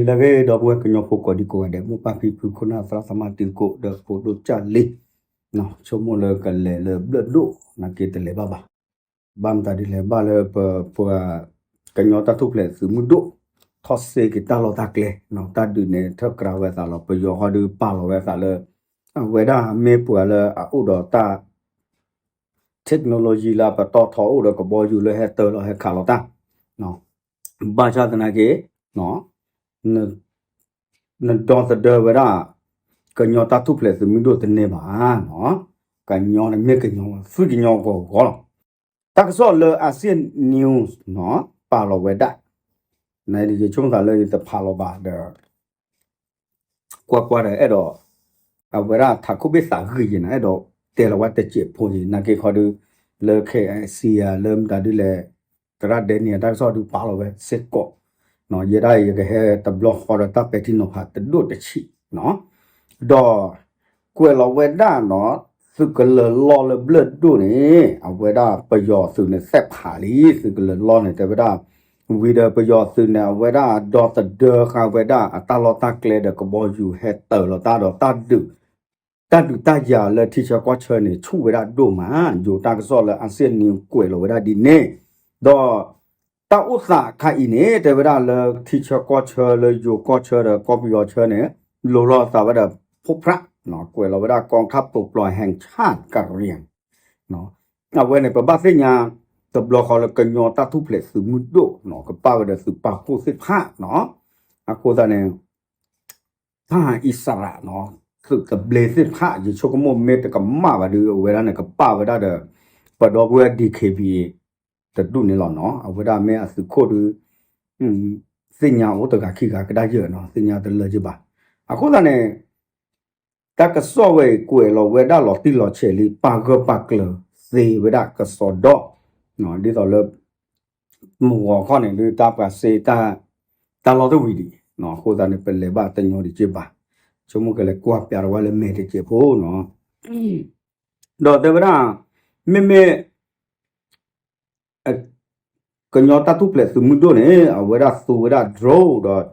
လၢအဂ့ၤ ဒီပုၢ်ဝဲၢ်ကညီဖိကိးဒံကိးဂၤဒဲး မိၢ်ပၢ်ဖံဖု ခိၣ်နၢ်သရၣ်သမါ တံၤသကိး ဒီးဖိဒိၣ်ကၢ်လံ, ဆိကမိၣ်လၢကလဲၤလၢဘျၢၣ်ဒိၣ် နာ်က့တလဲၤဘၣ်ဘၣ်. ဘၣ်မတၤဒ်လဲၣ် ဘၣ်လၢပပှၤကညီတၢ်ထူၣ်ဖျဲးသုးမုၢ်ဒိၣ် ထီၣ်စ့က့ၤတၢ်လီၢ်တၢ်ကျဲ, တၢ်ဒုးန့ၣ် ထၢၣ်ကြၢးဝဲသးလီၤ. ပယီၤဃီဒုးပာ်လီၤဝဲသးလၢ အဝဲဒၣ်မ့ၢ်ပှၤလၢအအိၣ်ဒီးတၢ် technology လၢအပတီၢ်ထီအိၣ်ဒီးကဘီယူၤလၢဟဲတၢလီၤဟဲခးလီၤတၢ်, ဘၣ်ဆၣ်သနာ်က့ နဒီသဒၢဝဲဒၣ် ကညီတၢ်ထူၣ်ဖျဲးသုးမုၢ်ဒိၣ်တန့ၢ်ဘၣ်, ကညီန့ၣ်မ့ၢ်ကညီ သွံၣ်ကညီဂီၤဂီၤလီၤ. တၢ်ကစီၣ်လၢ Asian News ပာ်လီၤဝဲဒၣ်, နယဆိကမိၣ်သးလၢယတဖးလီၤဘၣ်ဒီး ကွၢ်ကွၢ်ဒီးအဲၣ်ဒိး အဝဲဒၣ်ထးခိၣ်ဘ့ၣ်သးဂ့ၢ်ယဲၢ်န့ၣ် အဲၣ်ဒိးတဲလီၤဝဲတစဲးဖိယဲၢ် နာ်က့ခီဒုး လၢ KIC ဧါ လၢမတၤဒ်လဲၣ် သရၣ်ဒဲန့ၣ် တၢ်ကစီၣ်ဒုးပာ်လီၤဝဲစ့ၢ်ကီး, ယဲဒၣ်ယကဟဲတဘျီဃီဒီးတၢ်ပဲာ်ထံနီၤဖးတဒိၣ်တဆံး, ဒီး ကွဲးလီၤဝဲဒၣ်နီၤ သုးကလၢၤလီၢ်လၢဘျၢၣ်ဒိၣ်န့ၣ် အဝဲဒၣ်ပယီၤသုးန့ၣ် သဲးဖးလံ သုးကလၢၤလီၢ်န့ၣ် တဲဝဲဒၣ်, ဝံၤဒီးပယီၤသုးန့ၣ် အဝဲဒၣ်ဒီသဒၢဃာ်ဝဲဒၣ်အတၢ်လီၢ်တၢ်ကျဲဒီးကဘီယူၤဟဲတၢလီၤတၢ်ဒီး တၢ်ဒုးတၢ်ယၤလၢထံဆၢကီၢ်ဆၢန့ၣ် ဆူၣ်ဝဲဒၣ်ဒိၣ်မး, ယိၤတၢ်ကစီၣ်လၢ Asian News ကွဲးလီၤဝဲဒၣ်ဒ်န့ၣ်, ဒီး တၢ်အိၣ်သးခါအံၤန့ၣ် တဲဝဲဒၣ်လၢထံဆၢကီၢ်ဆၢလၢယိၤကီၢ်ဆၢဒီးကီၢ်ပယီၤဆၢန့ၣ် လိၤလီၤသးဝဲဒီးဖိဖြၣ်, ကွဲးလီၤဝဲဒၣ် กองทัพปลดปล่อยแห่งชาติกะเหรี่ยง အဝဲန့ၣ် ပဘၣ်သ့ၣ်ညါ တဘျီဃီလၢကညီတၢ်ထူၣ်ဖျဲးသုးမုၢ်ဒိၣ် ကပၣ်ဝဲဒီးသုးပာ်ဖှိၣ်သ့ၣ်တဖၣ်, အဃိသတးန့ၣ် ทหารอิสระနီၤ သုးသဘျ့သ့ၣ်တဖၣ် ယဆိကမိၣ်မ့ၢ်တကမၣ်ဘၣ်ဒီး အဝဲဒၣ်န့ၣ် ကပၣ်ဝဲဒၣ်ဒီး ပဒီပုၢ်ဝဲၢ် D K B A တဒူၣ်န့ၣ်လီၤနီၤ. အဝဲဒၣ်မ့ၢ်အသုးခိၣ်ဒီး သ့ၣ်ညါအိၣ်တဂၤခံဂၤကဒါယၢၢ်နီၤ သ့ၣ်ညါတလၢက့ဘၣ်. အဃိသတးန့ၣ် တၢ်ကစီၣ်ဝဲအံၤကွဲးလီၤဝဲဒၣ်လီၤတံၢ်လီၤဆဲးလံ ပာ်ဂၢၢ်ပာ်ကျၢၤသ့ဝဲဒၣ်ကစီဒီ ဒ်သိးလၢ မုၢ်ဂီၤခီန့ၣ် ဒုးတၢ်ပှၤစ့ တၢ်လီၢ်တဝံၤဒံး, အဃိသတးန့ၣ် ပလဲၤဘၣ်တညီဒံးက့ဘၣ်, ဆိကမိၣ်ကလဲၤကွၢ်ပျးတဝဲလၢမဲာ်တစဲးဖိနီၤ. ဒီးတဲဝဲဒၣ် မ့မ့ၢ် ကညီတၢ်ထူၣ်ဖျဲးသုးမုၢ်ဒိၣ်န့ၣ် အဝဲဒၣ်သူဝဲဒၣ် drone ဒီး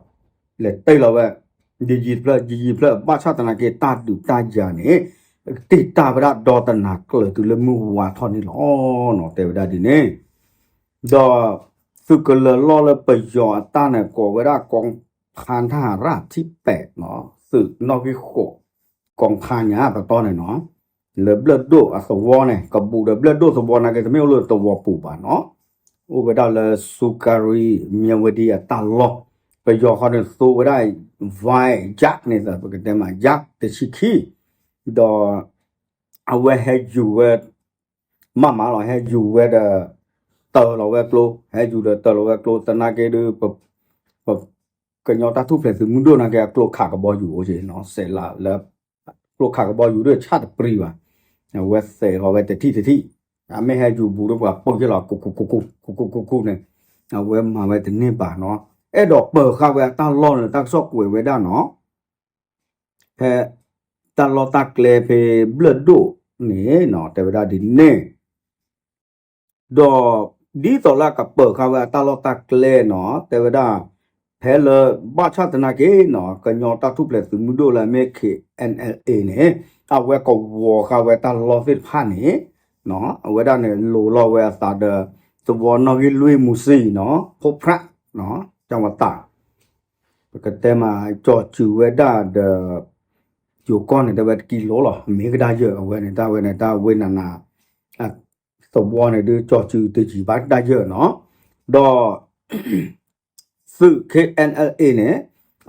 လဲၤတ့ၢ်လီၤဝဲ ယံာ်ယံာ်တဖျၢၣ် ယံာ်ယံာ်တဖျၢၣ် ဘၣ်ဆၣ်သနာ်က့ တၢ်ဒုးတၢ်ယၤန့ၣ် တ့ၢ်တၢ်ဝဲဒၣ်ဒီတနၤကျၢၤတုၤလၢမုၢ်ဝါထီၣ်န့ၣ်လီၤနီၤ တဲဝဲဒၣ်ဒ်န့ၣ် ဒီး သုးကလၢၤလီၢ်လၢပယီၤအတၢ်န့ၣ် ကိးဝဲဒၣ် กองพันทหารราบที่แปดနီၤ သုးနီၣ်ဂံၢ်ဃိး ကီၢ်ဖးညါတတီန့ၣ်နီၤ လၢဘျၢၣ်ဒိၣ်အသဝီန့ၣ် ကဘူးဒီးဘျၢၣ်ဒိၣ်သဝီနာ်က့ တမ့ၢ်အိၣ်လၢသဝီပူၤဘၣ်နီၤ အိၣ်ဝဲဒၣ်လၢ စူကါရံ မၠဲဝတံအတၢ်လီၢ် ပယီၤဃီန့ၣ်သိဝဲဒၣ် Y Yak န့ၣ် ပကတဲမး Yak တဆံခံ ဒီး အဝဲဟဲယူၤဝဲ မးမးလီၤ ဟဲယူၤဝဲဒီး တၢလီၤဝဲကျိ ဟဲယူၤဒီးတၢလီၤဝဲကျိ သနာ်က့ဒီး ပ ကညီတၢ်ထူၣ်ဖျဲးသုးမုၢ်ဒိၣ်နာ်က့ အကျိခးကဘီယူၤအိၣ်က့နီၤ စဲးလးလၢ ကျိခးကဘီယူၤဒီးဆၣ်တပျံၤဘၣ် အဝဲစဲးလီၤဝဲတထံၣ်တထံၣ် အမ့ၢ်ဟဲယူၤဘူးဒီးပှၤပၢၢ်က့ၤလီၤ ကူကူကူကူ ကူကူကူကူန့ၣ် အဝဲမၤဝဲတန့ၢ်ဘၣ်နီၤ အဲၣ်ဒိးပၢၤဃာ်ဝဲအတၢ်လီၢ်န့ၣ် တၢ်ကစီၣ်ကွဲးဝဲဒၣ်နီၤ ဖဲ တၢ်လီၢ်တၢ်ကျဲဖဲဘျၢၣ်ဒိၣ်န့ၣ်နီၤ တဲဝဲဒၣ်ဒ်န့ၣ် ဒီး ဒ်သိးလၢအကပၢၤဃာ်ဝဲအတၢ်လီၢ်တၢ်ကျဲနီၤ တဲဝဲဒၣ် ဖဲလၢ ဘၣ်ဆၣ်သနာ်က့နီၤ ကညီတၢ်ထူၣ်ဖျဲးသုးမုၢ်ဒိၣ်လၢအမ့ၢ် K N L A န့ၣ် အဝဲကဝီၤဃာ်ဝဲတၢ်လီၢ်သ့ၣ်တဖၣ်န့ၣ် အဝဲဒၣ်န့ၣ် လိၤလီၤဝဲအသးဒီး သဝီနီၣ်ဂံၢ်လွံၢ်မူၤစံနီၤ ဖိဖြၣ် ကၠီဝတၢ် ပကတဲမး ကၠီၤစုၤဝဲဒၣ်ဒီး ယိၤကီၢ်န့ၣ် တဲဝဲတကံလိၤလီၤ မ့ၢ်ကဒါယၢၢ်အဝဲန့ၣ် တၢ်ဝဲန့ၣ် တၢ်ဝ့ၢ်နးနး သဝီန့ၣ်ဒုး ကၠီၤစုၤတယံာ်ဘၣ်ကဒါယၢၢ်နီၤ ဒီး သုး K N L A န့ၣ်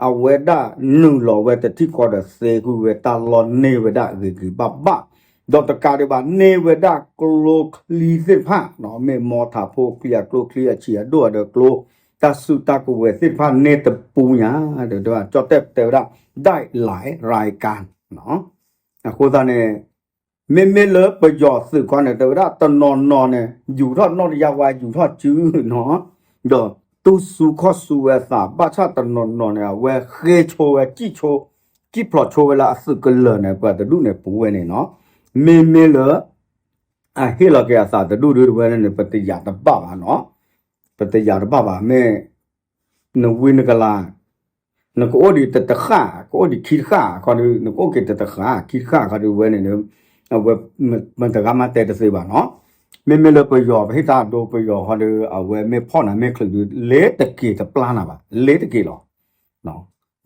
အဝဲဒၣ်နုာ်လီၤဝဲတထံၣ်ဃီဒီးသ့ကွံာ်ဝဲတၢ်လီၢ်န့ၢ်ဝဲဒၣ်ဂ့ၤဂ့ၤဘၣ်ဘၣ်, ဒီးတကးဒံးဘၣ်န့ၢ်ဝဲဒၣ်ကျိချံသ့ၣ်တဖၣ်နီၤ မ့ၢ်မီထးဖိအကျိ အကျိချံအဆံးအဒိၣ်အဒီးကျိ တၢ်စုတၢ်ကဝဲၤသ့ၣ်တဖၣ်န့ၢ်တပူၤညါ ဒီးကၠီၣ်တဲၣ်တဲဝဲဒၣ် ဒၣ်လဲၣ်ရၤကၤ အဃိသတးန့ၣ် မ့မ့ၢ်လၢပယီၤသုးခီန့ၣ် တဲဝဲဒၣ်တနီၤနီၤန့ၣ် ယူၤထီၣ်နီၣ်တယၢ်ဝါ ယူၤထီၣ်စုနီၤ, ဒီးတူၢ်စူၤခီၣ်စူၤဝဲအသး ဘၣ်ဆၣ်တနီၤနီၤန့ၣ် အဝဲဃ့ဆိဝဲ စံၣ်ဆိ စံၣ်ဖျိးဆိဝဲလၢအသုးကလၢၤန့ၣ် ပှၤတဒူၣ်န့ၣ်ပူၤဝဲန့ၣ်နီၤ, မ့မ့ၢ်လၢ အဟ့ၣ်လီၤက့ၤအသးတဒူၣ်ဒုးတဝဲန့ၣ် ပတယာ်တဘၣ်ဘၣ်နီၤ, ပတယာ်တဘၣ်ဘၣ် မ့ၢ် နဝံနကလၤ နကအိၣ်ဒံးတတဃၣ် ကအိၣ်ဒံးခံတဃၣ်ခီဒုး နကအိၣ်က့ၤတတဃၣ် ခံတဃၣ်ခီဒုးဝဲန့ၣ် အဝဲမတဂၤမၤတဲတသ့ဘၣ်နီၤ. မ့မ့ၢ်လၢပယီၤ ပဟ့ၣ်တၢ်ဒိပယီၤခီဒုး အဝဲမ့ၢ်ဖီၣ်နၤမ့ၢ်ချုးဒုး လ့ၤတက့ၤတပျၢ်နၤဘၣ် လ့ၤတက့ၤလီၤ.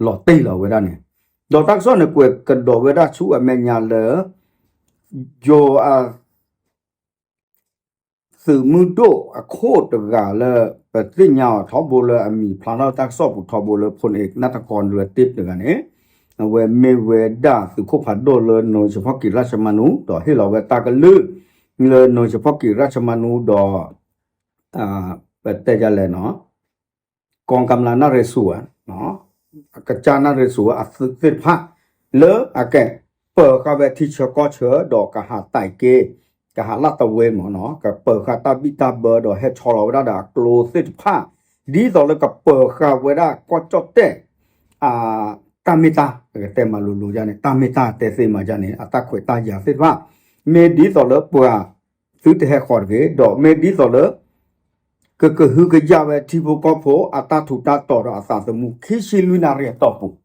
လီၤတံၢ်လီၤဝဲဒၣ်န့ၣ် ဒီးတၢ်ကစီၣ်န့ၣ် ကွဲးကဒီးဝဲဒၣ်ဆူအမဲာ်ညါလၢ ယိၤအ သုးမုၢ်ဒိၣ်အခိၣ်တဂၤလၢ ပသ့ၣ်ညါအီၤထီဘိလၢအမံၤဖျါထီၣ်တၢ်ကစီၣ်ပူၤထီဘိလၢ ဖိန့ၣ် နၢ်တကီဒုးတ့ၢ်တဂၤန့ၣ် အဝဲမ့ၢ်ဝဲဒၣ်သုးခိၣ်ဖးဒိၣ်လၢ နီၢ်ဆၣ်ဖီၣ်ကံၤရၣ်ၡမနူ ဒီးဟ့ၣ်လီၤဝဲတၢ်ကလုၢ် လၢနီၢ်ဆၣ်ဖီၣ်ကံၤရၣ်ၡမနူဒီး ပတဲဒ်လဲၣ်နီၤ กองกำลังนเรศวร ကစၢ်နၣ်ရ့ၣ်စူၤအသုးသ့ၣ်တဖၣ် လၢအကဲ ပၢၤဃာ်ဝဲထံဆၢကီၢ်ဆၢ ဒီးကဟးတၢ်က့ၤ ကဟးလၢတဝဲမ့ၢ်နီၤ ကပၢၤဃာ်တၢ်ဘံၣ်တၢ်ဘၢဒီးဟဲဆီလီၤဝဲဒၣ်ဒီးအကျိသ့ၣ်တဖၣ် ဒ်သိးလၢကပၢၤဃာ်ဝဲဒၣ်ကီၢ်ကၠီၣ်တဲၣ် တၢ်မ့ၢ်တၢ် ကတဲမၤလိၤလိၤယါန့ၣ် တၢ်မ့ၢ်တၢ်တဲသ့မးယါန့ၣ် အတၢ်ခွဲးတၢ်ယာ်သ့ၣ်တဖၣ် မ့ၢ်ဒ်သိးလၢပှၤသုတဟဲဃီၤတဂ့ၤ ဒီးမ့ၢ်ဒ်သိးလၢ ကကဟုကယာ်ဝဲထံဖိကီၢ်ဖိအတၢ်ထူးတၢ်တီၤဒီးအသးသမူ ခံဆံလွံၢ်နၣ်ရံၣ်အတီၢ်ပူၤ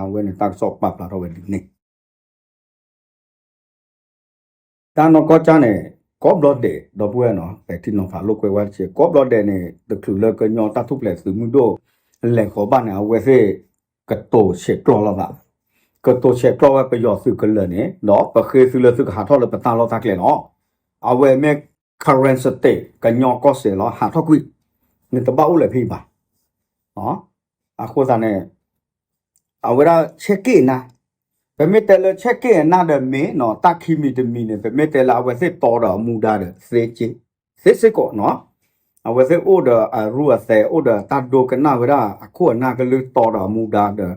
အဝဲန့ၣ်တၢ်ကစီၣ်ပာ်ဖျါထီၣ်ဝဲဒ်န့ၣ် တၢ်နီၢ်ကီၢ်ကၢ်န့ၣ် ကိးဘျီဒဲး ဒီပုၢ်ဝဲၢ်နီၤ ပဲာ်ထံနီၤဖးလိာ်ကွဲဝဲတက့ၢ် ကိးဘျီဒဲးန့ၣ် တချုးလၢကညီတၢ်ထူၣ်ဖျဲးသုးမုၢ်ဒိၣ် လဲၤဃီၤဘၣ်န့ၣ် အဝဲသ့ၣ် ကတိၤဆဲးကျိးလိာ်သး ကတိၤဆဲးကျိးဝဲပယီၤသုးကလၢၤန့ၣ် ဒီးပဃ့သုလၢသုကဟးထီၣ်လၢပတၢ်လီၢ်တၢ်ကျဲလီၤ. အဝဲမ့ၢ် Karen State ကညီကီၢ်စဲၣ်လီၤ ဟးထီၣ်ကွံာ် နတဘၣ်အိၣ်လၢၤဖဲအံၤဘၣ် အဃိသတးန့ၣ် အဝဲဒၣ်ဆဲးက့ၣ်အနၢ် ပမ့ၢ်တဲလၢဆဲးက့ၣ်အနၢ်ဒီးမ့ၢ်နီၤ တၢ်ခံမံၤတမံၤန့ၣ် ပမ့ၢ်တဲလၢအဝဲသ့ၣ်တီဒီးအမူဒါဒီး သ့စ့ၢ်ကီးနီၤ အဝဲသ့ၣ်အိၣ်ဒီးအရူအသဲး အိၣ်ဒီးတၢ်ဒိကနၣ်ဝဲဒၣ် အခိၣ်အနၢ်ကလုၢ်တီဒီးအမူဒါဒီး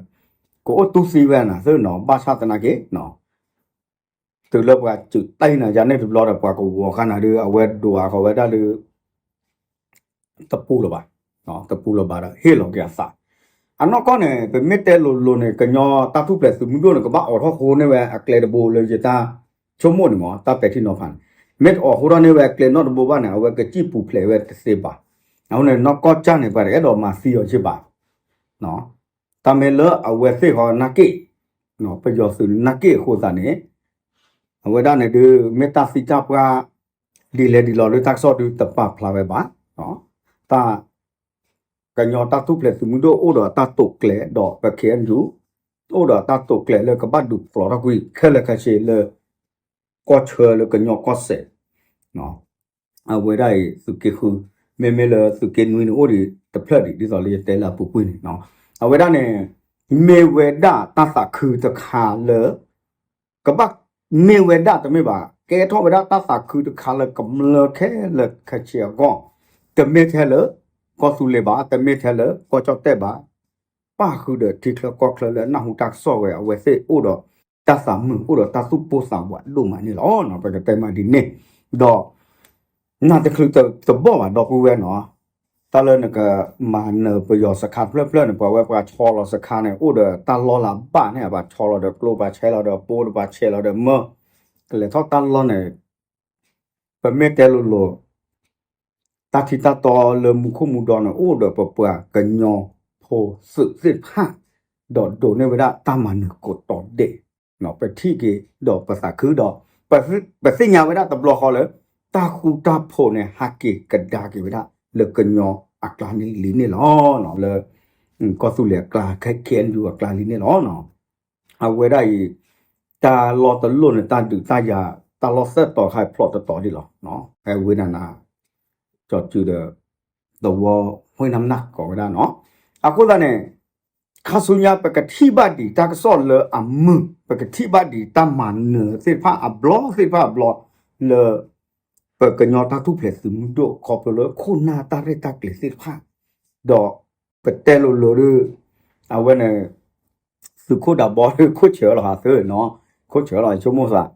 ကအိၣ်တူၢ်သံဝဲနၤသ့ၣ်နီၤ ဘၣ်ဆၣ်သနာ်က့ တုၤလၢပှၤစူးတၢ်နၤယါန့ၣ်တဘျီဒီး ပှၤကဝီၤဃာ်နၤဒီး အဝဲဒိးအါဃီၤဝဲဒၣ်လၢ တပူၤလၢၤဘၣ်, တပူၤလၢၤဘၣ်ဒီး ဟ့ၣ်လီၤက့ၤအသး. အနီၢ်ကီၢ်န့ၣ် ပမ့ၢ်တဲလိၤလိၤန့ၣ် ကညီတၢ်ထူၣ်ဖျဲးသုးမုၢ်ဒိၣ်န့ၣ် ကဘၣ်အိးထီၣ်ဃိန့ၢ်ဝဲအကျဲတဘိလၢယတၢ်ဆိကမိၣ်န့ၣ်မ့ၢ် တၢ်ပဲာ်ထံနီၤဖးန့ၣ် မ့ၢ်တအိးဃိထီၣ်န့ၢ်ဝဲအကျဲနီတဘိဘၣ်န့ၣ် အဝဲကစံၣ်ပူၤဖျဲးဝဲတသ့ဘၣ်. အဃိန့ၣ် နီၢ်ကီၢ်ကၢ်န့ၣ် ပှၤတအဲၣ်ဒိးမၤသံအီၤက့ၤဘၣ်. တၢ်မ့ၢ်လၢအဝဲသ့ၣ်ဃီနာ်က့ၣ်, ပယီၤသုးနာ်က့ၣ်အဃိသတးန့ၣ် အဝဲဒၣ်န့ၣ်ဒုး မ့ၢ်တၢ်သံတၢ်ပှၢ် ဒ်လဲၣ်ဒ်လဲၣ်လၢတၢ်ကစီၣ်ဒုးတပာ်ဖျါဝဲဘၣ်. တၢ် ကညီတၢ်ထူၣ်ဖျဲးသုးမုၢ်ဒိၣ်အိၣ်ဒီးတၢ်တိာ်ကျဲၤဒီးပ ခ့ၣ်အဲၣ်ယူၣ် အိၣ်ဒီးတၢ်တိာ်ကျဲၤလၢကဘၣ်ဒုးဖျိးထီၣ်ကွံာ်ခဲလၢာ်ခဲဆ့လၢ ကီၢ်ဆၢလၢကညီကီၢ်စဲၣ် အဝဲဒၣ်အံၤသုးက့ဃု မ့မ့ၢ်လၢသုးက့နွံန့ၣ်အိၣ်ဒံးတဖျၢၣ်ဒံး ဒ်သိးလၢယတဲလၢအပူၤကွံာ်န့ၣ် အဝဲဒၣ်န့ၣ် မ့ၢ်ဝဲဒၣ်တၢ်သးခုတခါလၢ ကဘၣ်မ့ၢ်ဝဲဒၣ်တမ့ၢ်ဘၣ် ကဲထီၣ်ဝဲဒၣ်တၢ်သးခုတခါလၢကမျၢၢ်ခဲလၢာ်ခဲဆ့အဂီၢ်, တမ့ၢ်ထဲလၢ ကီၢ်သူလ့ၤဘၣ်, တမ့ၢ်ထဲလၢကီၢ်ကၠီၣ်တဲၣ်ဘၣ်, ပၣ်ဃုာ်ဒီးထံချၢကီၢ်ချၢလၢအနၢ်ဟူတၢ်ကစီၣ်ဝဲ အဝဲသ့ၣ်အိၣ်ဒီးတၢ်သးမုာ် အိၣ်ဒီးတၢ်သူၣ်ပိၢ်သးဝးဒိၣ်မးန့ၣ်လီၤ. ပကတဲမးဒ်န့ၣ် ဒီး နၢ်တချုးတဘီၣ်ဘၣ် ဒီပုၢ်ဝဲၢ်နီၤ, တၢ်လၢနကမၤနၢၤပယီၤစခါတဖျၢၣ်တဖျၢၣ်န့ၣ် ပှၤဝဲပှၤဆီလီၤစခါန့ၣ် အိၣ်ဒီးတၢ်လီၢ်လၢအဘၣ်န့ၣ် ပှၤဆီလီၤဒီးကျိ ပှၤဆဲးလီၤဒီးပိ ပှၤဆဲးလီၤဒီးမၢ, ကလဲၤထီၣ်တၢ်လီၢ်န့ၣ် ပမ့ၢ်တဲလိၤလိၤ တၢ်ထံတၢ်တီလၢမူခိၣ်မူဒီန့ၣ် အိၣ်ဒီးပပှၤကညီဖိသုးသ့ၣ်တဖၣ် ဒီးဒိးန့ၢ်ဝဲဒၣ်တၢ်မၤနၢၤကိးတီၤဒဲး, ပထံၣ်က့ၤဒီးပသးခုဒီး ပသ့ၣ်ညါဝဲဒၣ်တဘျီဃီလၢ တၢ်ဃူတၢ်ဖိးန့ၣ် ဟးက့ၤကဒါက့ၤဝဲဒၣ်လၢကညီအကျါန့ၣ်လံန့ၣ်လီၤ. လၢ ကီၢ်သူလ့ၤအကျါ ခဲ ခ့ၣ်အဲၣ်ယူၣ်အကျါလံန့ၣ်လီၤ. အဝဲဒၣ်အံၤ တၢ်လီၢ်တလိၣ်န့ၣ် တၢ်ဒုးတၢ်ယၤ တၢ်လီၢ်သၢတီၤခါဖျိးတတီၤဒ်လီၤ. ဟဲဝ့နၤနၤ ကၠီၤစုၤဒီး သဝီ ဟွ့ၣ်နၢ်မနၢ်ကိးဝဲဒၣ်နီၤ. အဃိသတးန့ၣ် ခါဆူညါပကထံၣ်ဘၣ်ဒံးတၢ်ကစီၣ်လၢအမုာ် ပကထံၣ်ဘၣ်ဒံးတၢ်မၤနၢၤသ့ၣ်တဖၣ်အဘျီသ့ၣ်တဖၣ်အဘျီ လၢ ပကညီတၢ်ထူၣ်ဖျဲးသုးမုၢ်ဒိၣ် ခီဖျိလၢခိၣ်နၢ်တၢ်ရဲၣ်တၢ်ကျဲၤသ့ၣ်တဖၣ် ဒီးပတဲလိၤလိၤဒုး အဝဲန့ၣ် သုးခိၣ်ဒးဘီဒုး ခိၣ်ဆၢလီၤဟးသၢနီၤ, ခိၣ်ဆၢလီၤဆိကမိၣ်သး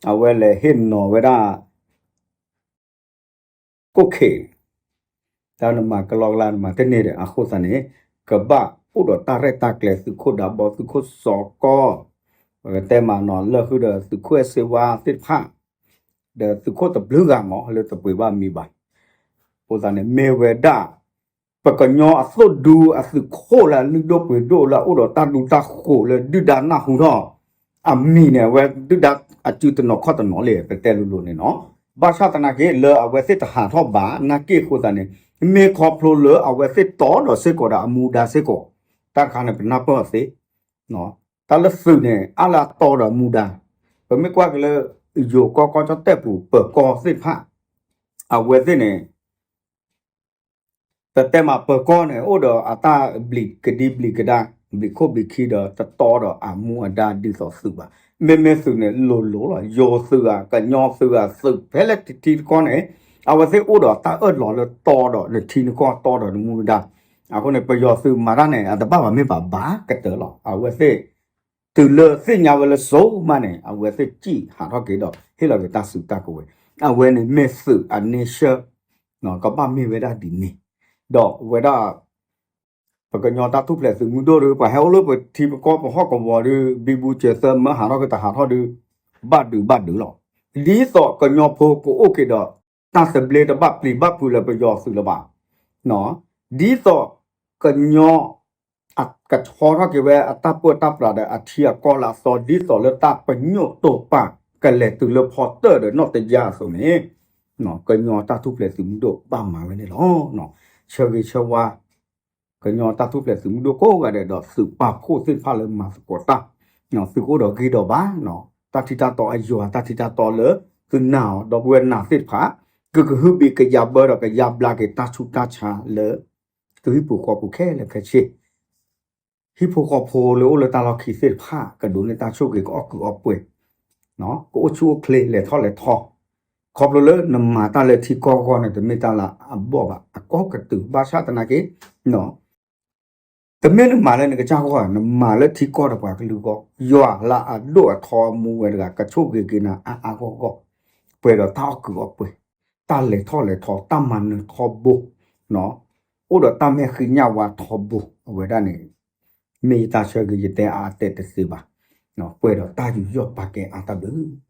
အဝဲလဲၤဟ့ၣ်နီၤဝဲဒၣ် ကိၣ်ခ့ၣ် တၢ်နမၤကလီကလါနမၤတန့ၢ်ဒီး အဃိသတးန့ၣ် ကဘၣ်အိၣ်ဒီးတၢ်ရဲၣ်တၢ်ကျဲၤ သုးခိၣ်ဒးဘီ သုးခိၣ်စီၤကီ ပကတဲမးနီၤ လၢဃုာ်ဒီးသုးခိၣ်အဲၣ်စ့ဝါသ့ၣ်တဖၣ် ဒီးသုးခိၣ်တဘျုးဂၤမး လၢတပှ့ၤဘၣ်မံၤဘၣ်. အဃိသတးန့ၣ် မ့ၢ်ဝဲဒၣ် ပကညီအသိၣ်ဒူအသုးခိၣ်လၢအလုၢ်ဒိၣ်ပှ့ၤဒိၣ်လၢအအိၣ်ဒီးတၢ်ဒူတၢ်ဃိၤလၢဒုၣ်ဒါနၢ်ဟူထီၣ် အမံၤန့ၣ် အဝဲဒုၣ်ဒါအစုတနီၤခီၣ်တနီၤလံ ပတဲလိၤလိၤန့ၣ်နီၤ. ဘၣ်ဆၣ်သနာ်က့ လၢအဝဲသ့ၣ်တဟးထီၣ်ဘၣ်နာ်က့အဃိသတးန့ၣ် မ့ၢ်ခီဖျိလၢအဝဲသ့ၣ်တီဒီးစ့ၢ်ကီးဒီးအမူဒါစ့ၢ်ကီး တၢ်တခါန့ၣ် ပနၢ်ပၢၢ်အီၤသ့ တၢ်လၢသုးန့ၣ် အါလၢအတီဒီးအမူဒါ, ပမ့ၢ်ကွၢ်က့ၤလၢ ယိၤကီၢ်ကီၢ်ကၠီၣ်တဲၣ်ပူၤ ပၢၤကီၢ်သ့ၣ်တဖၣ် အဝဲသ့ၣ်န့ၣ် ပတဲမးပၢၤကီၢ်န့ၣ် အိၣ်ဒီးအတၢ်ဘျံးကဒံဘျံးကဒါ ဘျံးခိၣ်ဘျံးခံဒီး တတီဒီးအမူအဒါဒ်သိးသုးဘၣ်. မ့မ့ၢ်သုးန့ၣ် လိၤလိၤလီၤ. ယိၤသုးဧါ, ကညီသုးဧါ, သုးဖဲလဲၣ်တထံတကီၢ်န့ၣ် အဝဲသ့ၣ်အိၣ်ဒီးတၢ်အၢၣ်လီၤလၢတီဒီးနထံနကီၢ် တီဒီးနမူနဒါ. အဃိန့ၣ် ပယီၤသုးမၤတၢ်န့ၣ် အတဘၣ်ဘၣ်မ့ၢ်ဘၣ်ဘၣ်ကတၢၢ်လီၤ. အဝဲသ့ၣ် တုၤလၢသ့ၣ်ညါဝဲလၢစိၤမးန့ၣ် အဝဲသ့ၣ်စံၣ်ဟးထီၣ်က့ၤဒီး ဟ့ၣ်လီၤက့ၤတၢ်စုတၢ်ကဝဲၤ, အဝဲန့ၣ်မ့ၢ်သုးအန့ဆၢၣ် ကဘၣ်မ့ၢ်ဝဲဒၣ်ဒ်န့ၣ်, ဒီးဝဲဒၣ် ပကညီတၢ်ထူၣ်ဖျဲးသုးမုၢ်ဒိၣ်ဒီး ပှၤဟဲအိၣ်လၢပထံပကီၢ်ပဟီၣ်ကဝီၤဒီး ဘံဘူစၢၤသၢမၢဟးထီၣ်က့ၤတဟးထီၣ်ဒီး ဘၣ်ဒုးဘၣ်ဒုးလီၤ. ဒ်သိးကညီဖိကအိၣ်က့ၤဒီး တၢ်သဘျ့တဘၣ်ပျံၤဘၣ်ဖုးလၢပယီၤသုးလၢၤဘၣ် ဒ်သိးကညီ ကဆီထီၣ်က့ၤဝဲအတၢ်ပၢတၢ်ပြးဒီးအထံအကီၢ်လၢအသီ ဒ်သိးလၢတၢ်ပညိၣ်တိာ်ပာ်ကလဲၤတုၤလၢဖီတၢၣ်ဒီးနီၣ်တယၢ်အသိးန့ၣ် ကညီတၢ်ထူၣ်ဖျဲးသုးမုၢ်ဒိၣ်ဘၣ်မၤဝဲန့ၣ်လီၤ. ဆၢဂ့ၤဆၢဝါ ကညီတၢ်ထူၣ်ဖျဲးသုးမုၢ်ဒိၣ်ကိးဂၤဒဲးဒီးသုးပာ်ဖှိၣ်သ့ၣ်တဖၣ်လၢမၤသကိးတၢ်, သုးကအိၣ်ဒီးဂ့ၤဒီးဘၣ်, တၢ်ထံတၢ်တီအယွၤ တၢ်ထံတၢ်တီလၢသုနၢ်အီၤ ဒီပုၢ်ဝဲၢ်နၢ်သ့ၣ်တဖၣ် ကကဟုဘံၣ်ကယာ်ဘၢဒီးကယါဘျါက့ၤတၢ်ဆူးတၢ်ဆါလၢ သုဟံၣ်ဖိဃီဖိခဲလၢာ်ခဲဆ့ ဟံၣ်ဖိဃီဖိလၢအိၣ်လၢတၢ်လီၢ်ခံသ့ၣ်တဖၣ် ကဒိးန့ၢ်တၢ်ဆိၣ်ဂ့ၤ ကအီၣ်ကုၢ်အီပှဲၤ, ကအိၣ်ဆူၣ်အိၣ်ချ့ လဲၤထီၣ်လဲၤထီ, ခီဖျိလၢနမၤတၢ်လၢထံကီၢ်အဂီၢ်န့ၣ် တမ့ၢ်တၢ်လၢအဘီၣ်ဘၣ် အကီၢ်ကတုၤ ဘၣ်ဆၣ်သနာ်က့ တမ့ၢ်နမၤလၢနကစၢ်ဂီၢ် နမၤလၢထံကီၢ်ဒီးပှၤကလုာ်ဂီၢ် ယွၤလၢအဒိၣ်အထီအမူဝဲတဂၤ ကဆိၣ်ဂ့ၤက့ၤနၤအါအါဂီၢ်ဂီၢ်, ပှဲၤဒီးတၢ်အီၣ်ကုၢ်အီပှဲၤ, တၢ်လဲၤထီၣ်လဲၤထီ တၢ်မၤနၢၤထီဘိ အိၣ်ဒီးတၢ်မဲာ်ဃံးညၣ်ဝါထီဘိ အဝဲဒၣ်န့ၣ် မ့ၢ်ယတၢ်ဆၢဂ့ၤ ယတဲအါတဲတသ့ဘၣ်, ပှဲၤဒီးတၢ်ယူးယီၣ်ပာ်ကဲအါတၢ်ဘျုး